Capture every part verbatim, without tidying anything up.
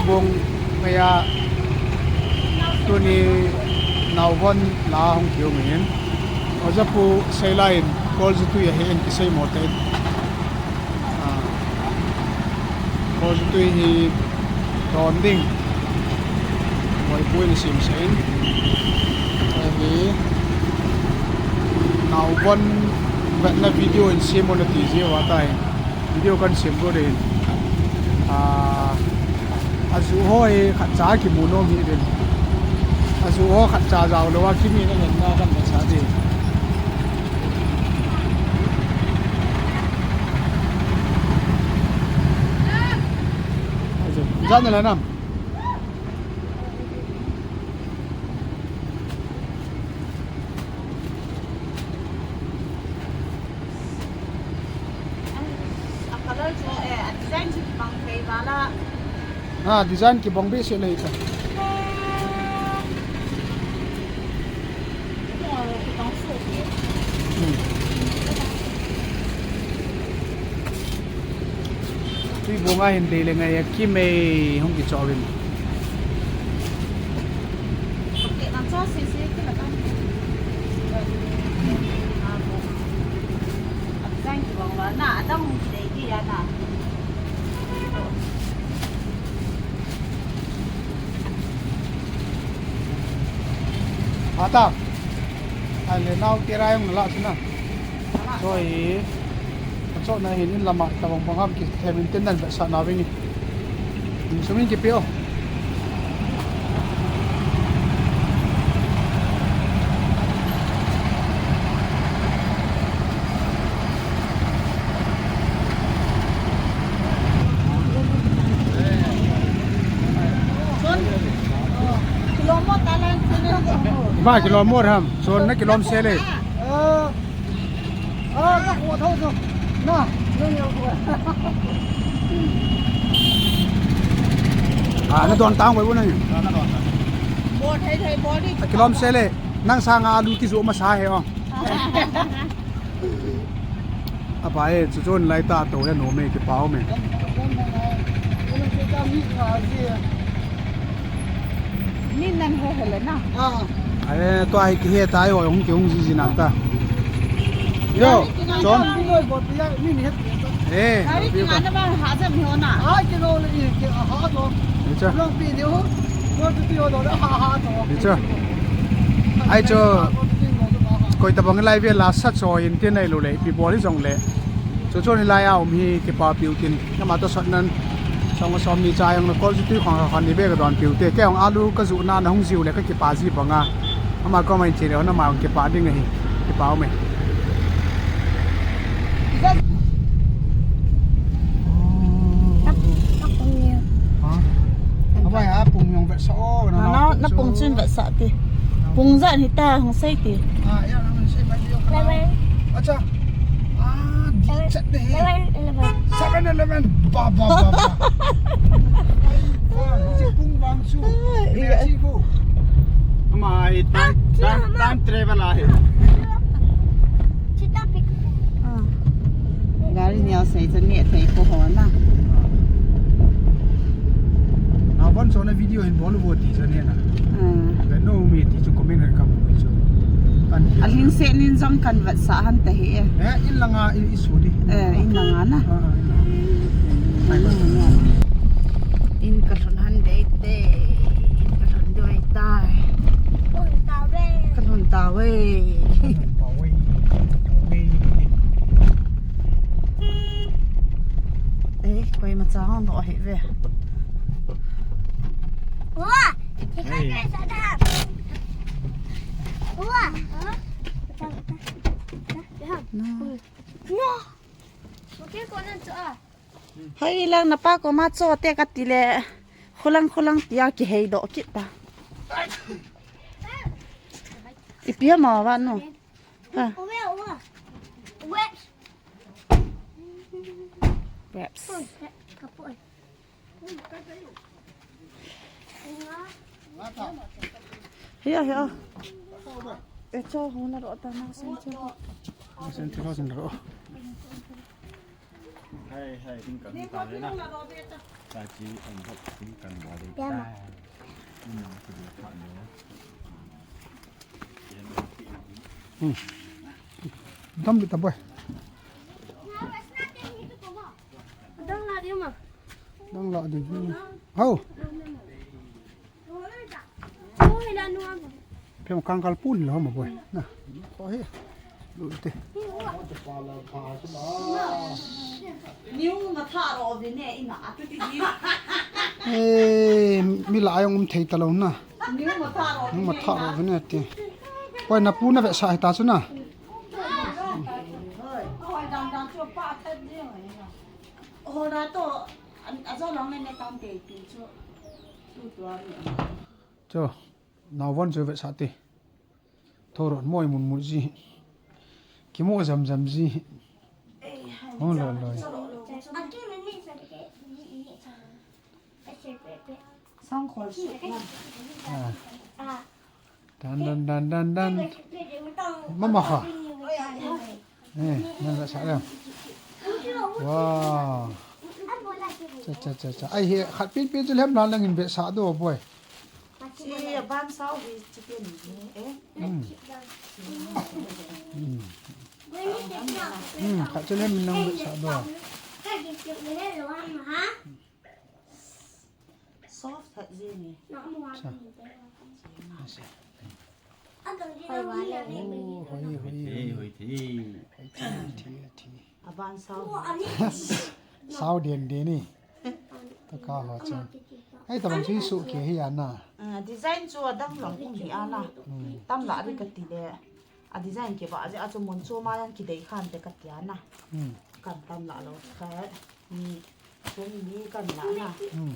Bung maya tuni Nauvon la hung kiu min. Oja pu seilai in Kolzutui ahi in kisei mo te. Ah, Kolzutui hi don ding. Moi pu in sim sein. Ahi Nauvon vetna video in sim mo na ti ji wa tai. Video kan sem go de. Ah, azu ho hi khat cha kimu nom hi de. Azu ho khat cha jao lou a kimi na ngen na kan sa de. Azu, jan na nam. A color chu, eh, a design chu kibang thei vala. Ha, design kibang behseh le ta. Hmm. Tui bung a hin dei le ngai a kimei hung kicho vin. Ata. Ale nau tera yung la sina. Soi. Achok na hin in lama tabang bang ham ki themin tin nan sa na ving. Insung in kipe o. Ba kilom mo ham. Son na kilom sele. Ah, ka khuh tho chu. Na, na, na, na. Ah, na don tang wai bu na ni. Bol thei thei bol di. Kilom sele. Nang sanga alu kizu masa he o. Apa e, chu chun lai ta to le no me kipao me. Min nan he he le na. Ah. Ai, to ai ki he ta ai ho hung ki hung ji ji nan ta. Yo, chon. Eh, ai ki na ba ha jam ho na. Ai ki lo le ki ha to. Ni cha. Lo pi ni ho. Ko tu pi ho do ha ha to. Ni cha. Ai cho. Koi tabang lai ve la sa cho in tin ai lo le pi bol hi jong le. Chu chun hilai a um hi kipa piu tin. Nama to sot nan. Song som ni cha jong na kol ju tu khong khon ni be ka don piu te. Ke hong alu ka ju na na hung jiu le ka kipa ji banga. Ama ko mai che le hon ama hong kipa ding ahi. Kipa um e. Ha? Abai a pung jong vetsah o. Na, na, na pung chun vetsah ti. Pung jan hita hong sei ti. Ah, ya, hong sei mai ti. Acha. Ah, di chat de he. Seven Eleven. Ba, ba, ba, ba. Ai, ba, si pung bang su. Ai, ini iya. Si bu. Ama ai time, time, time travel ahi. Chita pick. Ah. Gari ni asai chan ni thei ko ho na. Na van so na video in bol vo ti chan ni na. Ah. Ve no mi ti chu comment har kam chu. Kan. Alhing se nin jong kan vetsah han ta hi e. Eh, in langa i, i su di. Eh, in langa na. Ah, ah, in langa. In ka lhun han dei te. In ka lhun dei tai. Ka lhun ta ve. Ka lhun ta ve. Ka lhun ta ve. Ka lhun ta ve. Eh, koi ma chang no hi ve. Wa, hey. Wa. No. No. Hoi lang na pa ko ma cho te ka ti le. Khulang khulang tia kihei doh kit ta. Ipi ama va no. Ha. Wraps. Hiya, hiya. E cho ho na ro ta na sen cho. Sen cho sen ro. Hai, hai, tin kan ta le na. Ta chi an bok tin kan ba de ta. Ina ku de ta le. Hmm. Dam di ta boy. Dang la di ma. Dang la di. Hau. Phem kang kal pun lo ma boy. Na. Ko he. Lu te. Niu ma tha ro ve ne ina atu ti gi. Eh, mi la ayong um thei ta lo na. Niu ma tha ro. Niu ma tha ro ve ne ti. Boy na pu na ve sa ta chu na. Hoi, dang dang chu pa that di. Ho da to a zo long ne ne tang te ti chu. Tu tu a ni. Cho. Nau von chu vetsah te. Thorot moi mun mun ji. Kimu jam jam ji. Hong lo lo. Sang khol. Ah. Dan dan dan dan dan. Mama kha. Eh, nan vetsah le. Wow. Cha cha cha cha. Ai he khat pin pin chu lem la lang in vetsah do boy. Chi a ban sao hi chi pin ni eh. Hmm. Hmm. Hmm, khat chu lem in lang vetsah do. Soft hat ji ni. Cha. Ase. Oh, hoi, hoi, hoi. Hoi thi. Hoi thi, hoi thi, hoi thi. Aban sao. Sao den den ni. Ta ka ho cha. Ai, ta bang chu su ke hi ana. Ah, design chu adang lang um hi ana. Hmm. Tam la ri ka ti le. A design ke ba je a chu mun chu ma yan ki dei khan te ka ti ana. Hmm. Kan tam la lo kha. Ni. Kum ni kan la na. Hmm.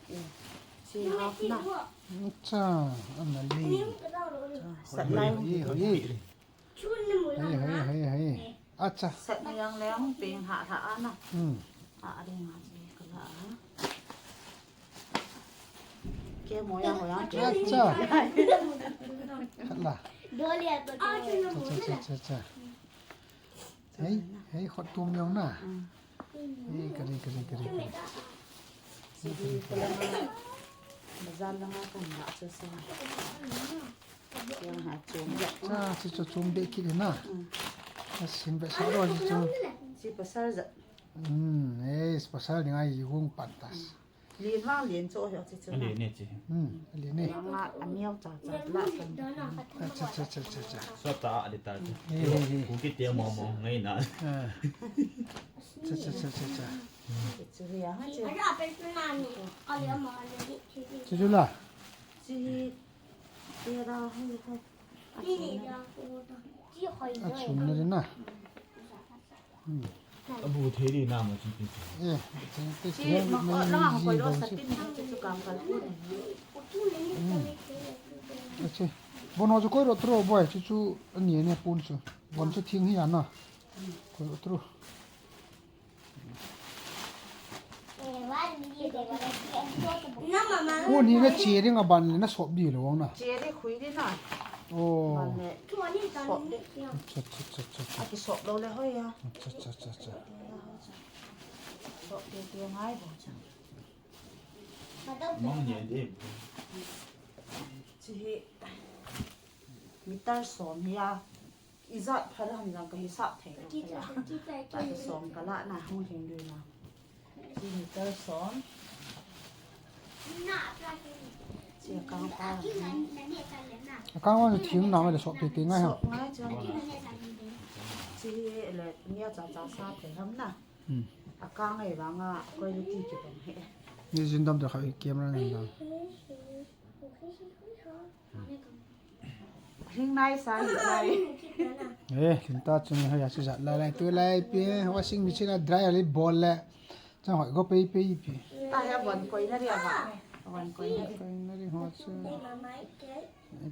Eh, si half na. Acha, ana le. Sat lai. Hoi, hoi, hoi. Hoi, hoi, hoi, hoi. Acha. Sat na yang leng peng ha ha ana. Hmm. A, a ding a si ka la. Ke mo ya mo ya. Acha. Khat la. Dole a to. Acha, acha, acha, acha. Hei, hei, khot tum jong na. Mm. Hei, kari, kari, kari, kari. Hei, kari, kari. Bazar langa kan la chu sa. Yang ha chom ja. Sa, si chu chom de kit na. Mm. Asin be sa ro si chu. Si pasal ja. Hmm, eh, pasal ni ngai hung pantas. Lien vang lien chu hi chi chu. A lien ne chi. Hmm, a lien ne. Yang a, a miau cha cha la kan. Cha cha cha cha cha. Sa ta a le ta chi. Eh, eh, eh. Ku ki te mo mo ngai na. Ah. Cha cha cha cha cha. Chi chu hi a ha chi. Chu chu la. Chi hi te ra hi ko. A chun na ri na. Hmm. A bu thei di na ma chi ti. Eh, chi ti. Chi ma ko la ma ko lo sa ti ni chu kam kal pu ni. Hmm. Ache. Bon ho chu koi ro tro boy chu chu ani ani pun chu. Bon chu thing hi ana. Koi ro tro. Pun hi na che ring a ban le na sop di lo na. Che ri khui di na. Oh. Ban le. Sop di. Cha cha cha cha cha. A ki sop lo le hoi ya. Cha cha cha cha. Sop di di ngai bo cha. Mong nyen di. Chi hi meter som hi a. Ijat pha ham jang ka hisap thei lo. Ta som ka la na hung hing dui na. Chi meter som. Chi kang pa. Kang wa thim na ma le sop te te ngai ha. Sop ngai cha. Chi le nia cha cha sa thei ham na. Hmm. A kang ai vang a quality ki bang he. Ni jin dam ta kha camera ngai dam. Hing nai sa hi lai. Eh, kin ta chung ha ya si jat lai lai tu lai pi washing machine a dry ali bol le. Chang hoi go pei pei pi. Ta ya bon koi na ri a ba. Bon koi na ri. Koi na ri ho chu.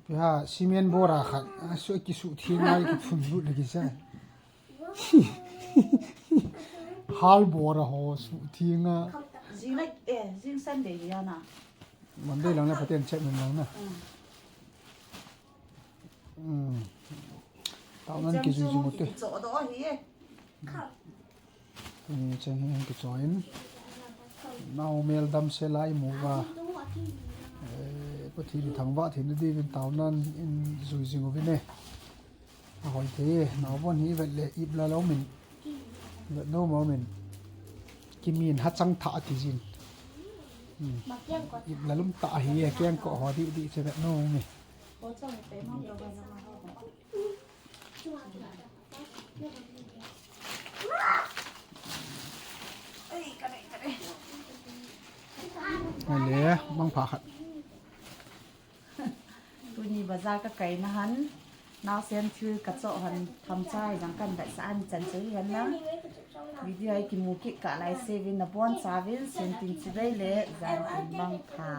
Pi ha cement bora khat. A su ki su thi nai ki phun lut le ki sa. Hal bora ho su thi nga. Jing na eh jing Sunday ya na. Monday lang na paten check min lang na. Hmm. Tao nan ki jui jui mo te. Cho do hi e. Tuni cheng hi kichoin. Nau mel dam se lai mu va. Eh, Pathen thangvah theina diuvin taonan in jui jing uvin e. Ahoi thei, nau bon hi vet le ip la lo min. Vet no mo min. Kimin ha chang tha ti jin. Hmm. Ip la lum ta hi e, keng ko ho di di che vet no mi. Male, bang pha khat. Tuni bazar ka kai na han, naosen thil ka choh han, tham chai jang kan vet sa an chan chai han na. Video ai kimu kit ka lai se vin na bon sa vin, sen tin chibai le, jan tin bang pha.